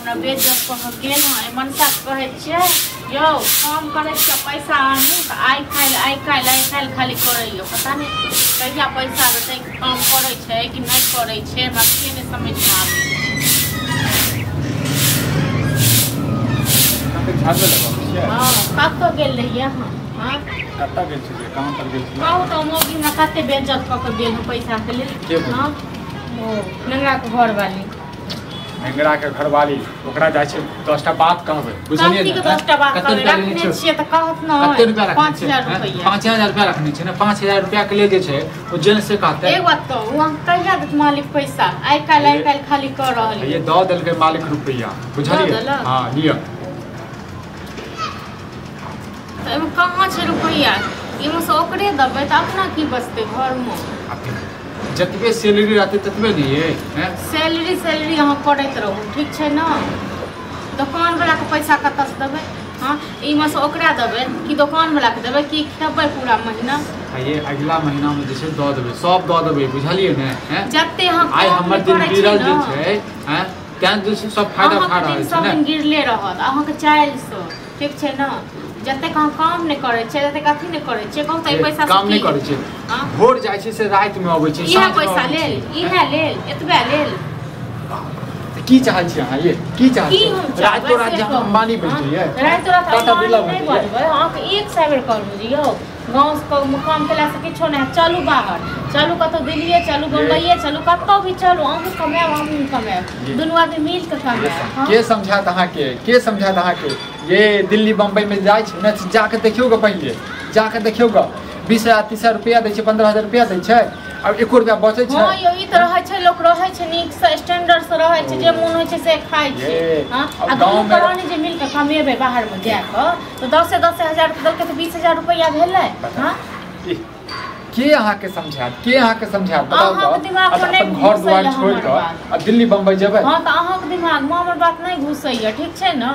हमरा बेइज्जत कऽ के गेल हँ। मनसा के कहै छियै यौ काम करै छियै पैसा आनू तऽ आइ काल्हि आइ काल्हि आइ काल्हि खाली करैया, पता नहि कहिया पैसा देतै, काम करै छै कि नहि करै छै, हमरा से नहि समझमे आबै छै। हँ कतऽ गेल रहियै अहाँ? हँ कतऽ गेल छलियै? कहाँ पर गेल छलियै? कहू तऽ मौगी हमरा कते बेइज्जत कऽ के गेल हँ पैसाके लेल। हँ ओ नेंगराके घरवाली। नेंगरा के घरवाली ओकरा जाइ छै 10टा बात कहबै, बुझलियै ने? 10टा बात कहबै रखने छियै तऽ कहत न। कते रुपया रखने छियै? 5000 रुपया रखने छियै ने। 5000 रुपया के लेल जे छै ओ जेन से कहतै। एक बात कहू, अहाँ कहिया देत मालिक पैसा? आइ काल्हि आइ काल्हि खाली कऽ रहल ये। दऽ देलकै मालिक रुपया, बुझलियै? हँ लिअ। तऽ एहिमे कहाँ छै रुपैआ? एहिमे से ओकरे देबै तऽ अपना की बचतै घरमे? जतबे सैलरी रहतै ततबे ने ये। सैलरी सैलरी अहाँ करैत रहू, ठीक छै ने? दोकानवलाके पैसा कतऽसँ देबै? हँ एहिमे से ओकरा देबै कि दोकानवलाके देबै कि खेबै पूरा महीना? ये अगला महीनामे जे छै दऽ देबै, सब दऽ देबै, बुझलियै ने? जते अहाँ आइ हमर दिन गिरल जे छै तेँ जे छै सब फायदा उठा रहल छै ने। सब दिन गिरले रहत अहाँके चालिसँ, ठीक छै ने? जतेक अहाँ काम नहि करै छियै, जतेक अथी नहि करै छियै, कहू तऽ पैसा काम नहि करै छियै। भोर जाइ छै से रातिमे अबै छै। इएह पैसा लेल, इएह लेल, एतबे लेल। की चाहै छियै अहाँ? ये की चाहै छियै? रातो रात जहाँ अंबानी बनि जइयै, रातो रात अंबानी नहि बनबै। अहाँके 100 बेर कहलहुँ जे यौ गाँवसँ काम केलासँ किछो नहि हैत, चलू बाहर, चलू कतहु दिल्लिए चलू, बम्बइए चलू, कतहु भी चलू, अहूँ कमायब हमहूँ कमायब, दुनू आदमी मिल कऽ कमायब। के समझायत अहाँके? के समझायत अहाँके? ये दिल्ली बम्बई में जाइ छै ने, जाके देखियौ ग, पहिले जाके देखियौ ग। 20,000 30,000 रुपया दै छै, 15,000 रुपया दै छै, आब 1 रुपया बचै छै? हँ यौ ई तऽ रहै छै, लोक रहै छै नीकसँ, स्टैंडर्डसँ रहै छै, जे मोन होइ छै से खाइ छै। हँ आ दुनू प्राणी जे मिल कऽ कमेबै बाहरमे जाकऽ तऽ 10-10 हजार देलकै तऽ 20,000 रुपैआ भेलै। हँ के अहाँके समझायत? के अहाँके समझायत? बताउ तऽ। अपन घर दुआर छोड़ि कऽ आ दिल्ली बम्बई जेबै? हँ तऽ अहाँके दिमागमे हमर बात नहि घुसैया, ठीक छै ने?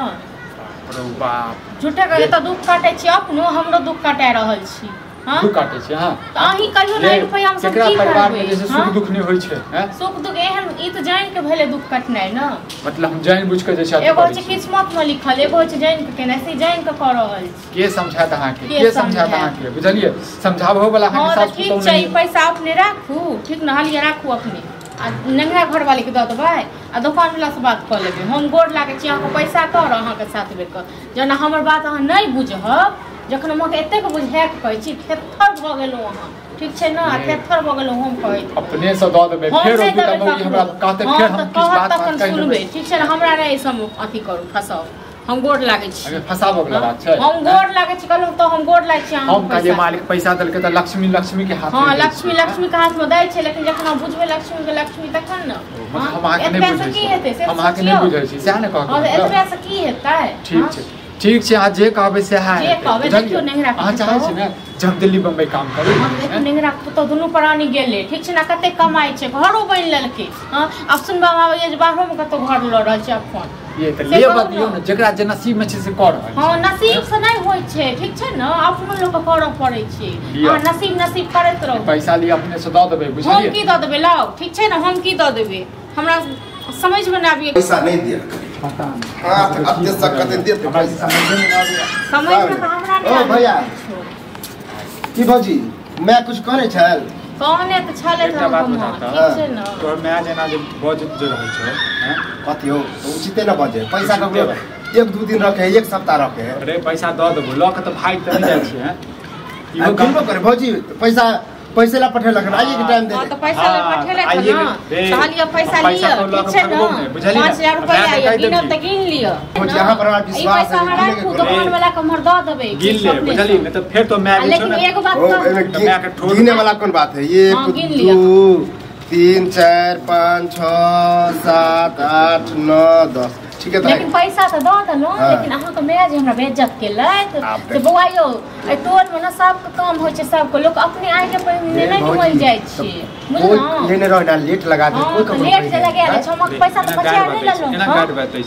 बाप झूठे के एतऽ दुख काटै छी अपनो, हमरो दुख काटा रहल छी। दुख काटै छी? हँ तऽ अहीं कहियौ ने रुपैआ हम सब की परिवार में जैसे सुख दुख नहि होइ छै? सुख दुख एहन ई तऽ जानि के भेलै दुख कटनाइ ने। मतलब हम जानि बुझि के जे छै एगो होइ छै किस्मत में लिखल, एगो होइ छै जानि के केनाइ, से जानि के कऽ रहल छी। के समझायत अहाँके? के समझायत अहाँके? बुझलियै? समझाबहो वाला अहाँके सास ठीक छै। ई पैसा अपने राखू, ठीक ने? हालिया राखू अपने, आ नेंगरा घरवालीके दऽ देबै आ दोकानवलासँ बात कऽ लेबै। हम गोर लागै छी अहाँके, पैसा कर अहाँके 7 बेरके। जेना हमर बात अहाँ नहि बुझब, जखन हम अहाँके एतेक बुझाके कहै छी, थेत्थर भऽ गेलहुँ अहाँ, ठीक छै ने? आ थेत्थर भऽ गेलहुँ हम कहैत अपनेसँ दऽ देबै, फेर हमरा कहतै, फेर हम किछु बात तखन सुनबै, ठीक छै ने? हमरा नहि एहि सबमे अथी करू, फसाउ। हम गोर लागै छी। फसाबऽ वला बात छै? हम गोर लागै छी कहलहुँ तऽ, हम गोर लागै छी। हम कहलियै मालिक पैसा देलकै तऽ लक्ष्मी लक्ष्मी के हाथ। हँ लक्ष्मी लक्ष्मी के हाथमे दै छै, लेकिन जखन हम बुझबै लक्ष्मी के लक्ष्मी तखन ने। हम अहाँके नहि बुझै छी, हम अहाँके नहि बुझै छी, सएह ने कहब? एतबे से की हेतै? ठीक छै, ठीक छै, अहाँ जे कहबै सएह हेतै। देखियौ नेंगरा, अहाँ चाहै छी ने जे हम दिल्ली बम्बई काम करू? हम देखियौ नेंगरा पुतहु दुनू प्राणी गेलै, ठीक छै ने? कते कमाइ छै, घरो बनि लेलकै। हँ आब सुनबामे आबैए जे बाहरोमे कतहु घर लऽ रहल छै अपन। ये तऽ लेबऽ दियौ ने, जेकरा जे नसीब में छै से कऽ रहल। हँ नसीब से नहि होइ छै, ठीक छै ने? अपनो लोकके करऽ पड़ै छै। अहाँ नसीब नसीब करैत रहू। पैसा लिअ अपने से दऽ देबै, बुझलियै? हम की दऽ देबै? लाउ, ठीक छै ने? हम की दऽ देबै? हमरा समझमे नहि आबैए। पैसा नहि दिअ पता नहि। हाथ अते सकते देते पैसा समझमे तऽ हमरा नहि। ओ भैया की भौजी मैं कुछ कहने छल? कहने तऽ छलै। एकटा बात बता, ठीक छै ने? तोहर माय जेना जे बजैत जे रहै छौ, कथी हो उचिते ने बजे? पैसा ककरो 1-2 दिन रखे, 1 सप्ताह रखे। अरे पैसा दऽ देबो, लऽ कऽ तऽ भागि तऽ नहि जाइ छियै। इहो गिनबो करे भौजी, पैसा पैसे ला पठेलक, आइए के टाइम दे। हां त पैसा ला पठेलक ना, कहलिए पैसा लिअ, ठीक छै ना? 5000 रुपैआ ये गिनब त गिन लिअ। भौजी अहाँ पर हमरा विश्वास है, पैसा राखू, दुकान वाला के हमर the देबै। गिन ले, बुझली? नहीं त फेर तो मैं लेकिन एगो बात कह, गिने वाला कोन बात है? 1 2 3 4 5 6 7 8 9 10, ठीक है। लेकिन पैसा तो दऽ देलहुँ, लेकिन अहाँके माय जे हमरा बेइज्जत केलथि से बौआ यौ, एहि टोलमे ने सबके काम होइ छै, सबके लोक अपने आँखि पर नहि डुमल जाइ छै, बुझलहुँ? लेने रहो ना, लेट लगा दे, कोई ककरो लेट जे लगा दै छै। हम पैसा तऽ बचा नहि लेलहुँ,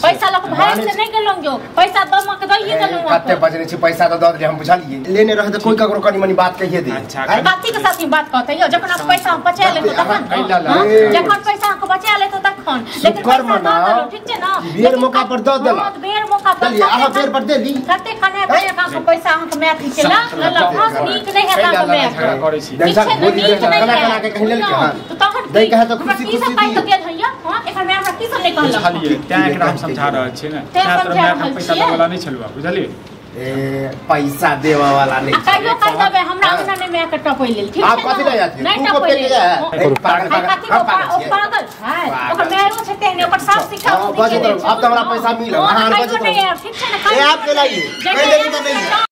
पैसा लऽ कऽ भागि से नहि गेलहुँ यौ, पैसा दऽ मके दैये देलहुँ। कते बजने छै पैसा तऽ दऽ देलियै हम, बुझलियै? लेने रहे तऽ कोई ककरो कनी मनी बात कहिए दे। कथी के साथ बात कहतै यौ? जखन अहाँ पैसा बचा लेतौ तखन, जखन पैसा अहाँके बचा लेतौ तखन, लेकिन पैसा दऽ देलहुँ, ठीक छै ने? बेर मौका पर द देला बेर मौका पर चलिए अहाँ बेर पर देली कते खाना अहाँके पैसा अहाँके माय की केला ललक नीक नहि हेता अहाँके माय झगड़ा करै छी कना कना के कहि लेल के हां तो तहन दै के है तो खुशी खुशी पाइ तो गेल हैया हां एकर माय हमरा की सब नहि कहलक बुझलिए तैं एकरा हम समझा रहल छी ने तैं तोरा माय के पैसा देबऽ वाला नहि छलुआ बुझलिए ए पैसा देवा वाला नहीं कहियो कह देबे हमरा अंगना नहीं माय के टपै लेल ठीक आप कथि ले जात नहीं तू को टपै पे लेल के पागल पागल हम पागल ओ पागल है ओकर मायरो छै तेहने ओकर साफ शिक्षा हां बजत रहो अब तो हमरा पैसा मिलल अहाँ बजत रहो ठीक छै ने ए आप के लाइए कहि देली त नहीं।